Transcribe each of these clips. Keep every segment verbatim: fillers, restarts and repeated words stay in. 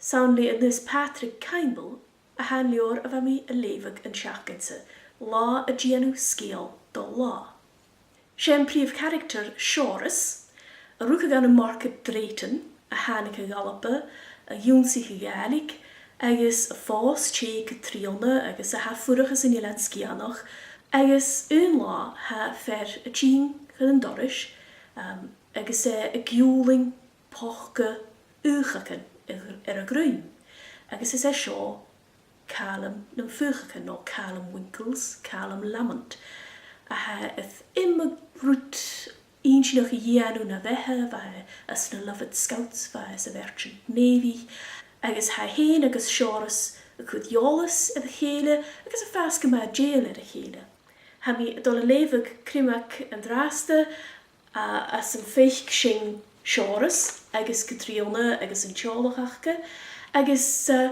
'S ann le Aonghas Pàdraig Caimbeul a tha an leabhar a bha mi a' leughadh an t-seachdain sa, Là a' Dèanamh Sgeul do Là. 'S e am prìomh charactar Seòras, a rugadh ann am Market Drayton, a thàinig a dh'Alba, a dh'ionnsaich a' Ghàidhlig, agus a phòs tè Catrìona agus a tha a' fuireach anns an Eilean Sgitheanach, agus aon là tha fear a' tighinn chun an dorais, um, agus e a' giùlain poca ùbhagan air, air a dhruim, agus is e seo Calum nam Fùchagan, no Calum Winkles, Calum Lamont, a tha air iomadh rud inntinneach a dhèanamh na bheatha, bha e anns na Lovat Scouts, bha e sa Merchant Navy, agus tha e fhèin agus Seòras a' cur eòlas air a chèile agus a' fàs gu math dèidheil air a chèile. Tha mi a' dol a leughadh criomag an-dràsta, a, anns am faic sinn Seòras agus Catrìona agus an teaghlach aca, agus, eh,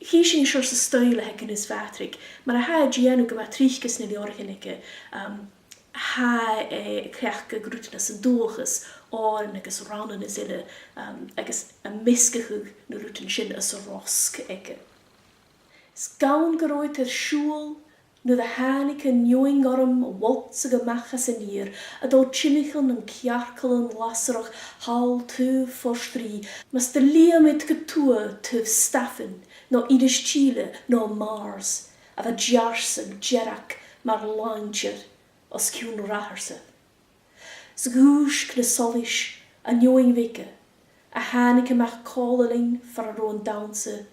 chì sinn an seòrsa stoidhle a th' aig Aonghas Phàdraig, mar a tha e a' dèanamh gu math tric anns na leabhraichean aige, um, tha e a' cleachdadh rudan anns an dualchas, òrain agus rannan is uile, um, agus a' measgachadh na rudan sin anns an rosg aige. 'S gann gun robh iad air siubhal nuair a thàinig an fheadhainn orm a' waltzadh a-mach às an fheur, a' dol timcheall nam cearcallan lasrach thall taobh Phort Rìgh, mus do lìom iad gu tuath taobh Stafainn, no Innis Tìle, no Mars, a bha deàrrsach dearg mar làintear os cionn ratharsa. 'S dhùisg na solais an fheadhainn bheaga a thàinig a-mach còmhla leinn far an robh an dannsa.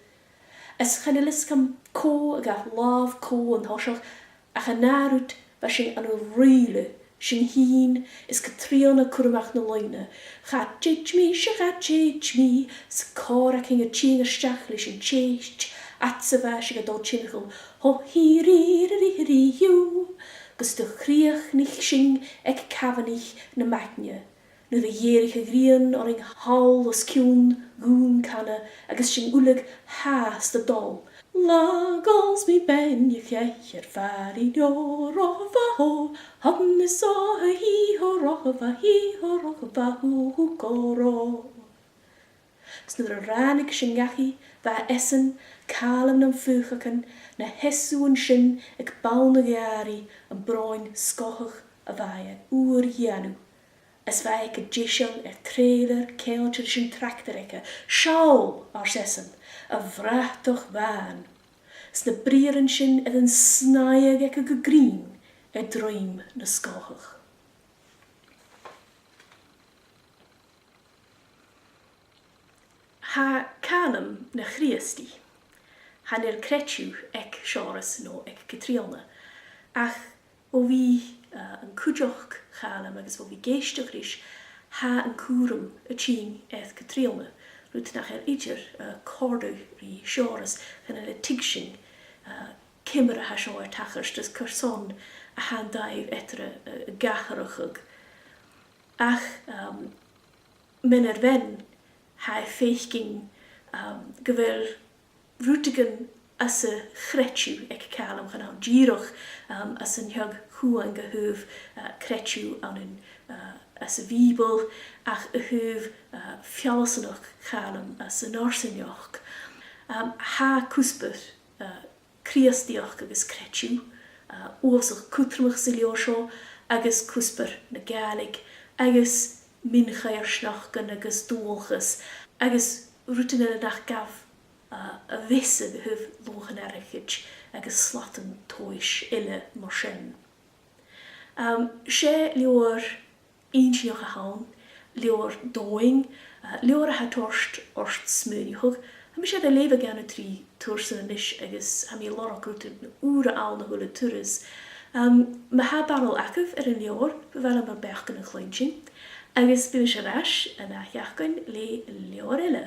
Is chan eil fhios agam cò a ghabh làmh cò an toiseach, ach an ath rud bha sinn ann an rìle, sinn fhìn is Catrìona a' cur a-mach na loidhne. Cha tèid mi, 's cha tèid mi, 's còir againn a thighinn a-steach leis an t-sèist, fhad 's a bha sinn a' dol timcheall, ho hì rì rì rì rì iù, gus do chrìochnaich sinn aig camhanaich na maidne, nuair a dh'èirich a' ghrian oirnn thall os cionn Dhùn Cana agus sinn uile fhathast a' dol. Là gos mi bean a' cheithir far i leò ro bha ho, hon is o a hì ho ro bha hì ho ro bha hù hù go ro. 'S nuair a ràinig sinn dhachaigh, bha esan, Calum nam Fùchagan, na sheasamh an sin aig bonn a' ghàrraidh am broinn sgothach a bha e uair dhèanamh, is bha e gu deiseil air trèilear ceangailte ris an tractar aige. Seall, ars esan, a bhratach bhàn! 'S na briathran sin air an snaidheadh aige gu grinn air druim na sgothach. Tha Calum na Chrìosdaidh. Chan eil creideamh aig Seòras no aig Catrìona, ach bho bhith, eh, an cuideachd Chaluim agus bho bhith ag èisteachd ris, tha an cùram a' tighinn air Catrìona, rud nach eil idir, eh, a' còrdadh ri Seòras. Chan eil e a' tuigsinn, eh, ciamar a tha seo air tachairt is carson a tha an dàimh eatarra, eh, ag atharrachadh. Ach, um, mean air mhean, tha e a' faicinn, um, gu bheil rudeigin anns a' chreideamh aig Calum, chan ann dìreach, um, anns an t-seagh chumhang a thaobh, uh, creideamh ann an, uh, anns a' Bhìoball, ach a thaobh, uh, feallsanachd Chaluim anns an fharsaingeachd. Um, tha cuspair, uh, Crìosdaidheachd agus creideamh, uh, uabhasach cudromach sa leabhar seo, agus cuspair na Gàidhlig, agus mion-choimhearsnachdan agus dualchas, agus rudan eile nach gabh, uh, a mheas a thaobh luachan airgid agus slatannan tomhais eile mar sin. Um, 's e leabhar inntinneach a th' ann, leabhar domhainn, uh, leabhar a tha a' toirt ort smaoineachadh. Tha mise air a leughadh ann an trì tursan a-nis agus tha mi a' lorg rudan ùra ann a h-uile turas. Um, ma tha barail agaibh air an leabhar, bu mhath leam ur beachdan a chluinntinn, agus bidh mise air ais an ath sheachdain le leabhar eile.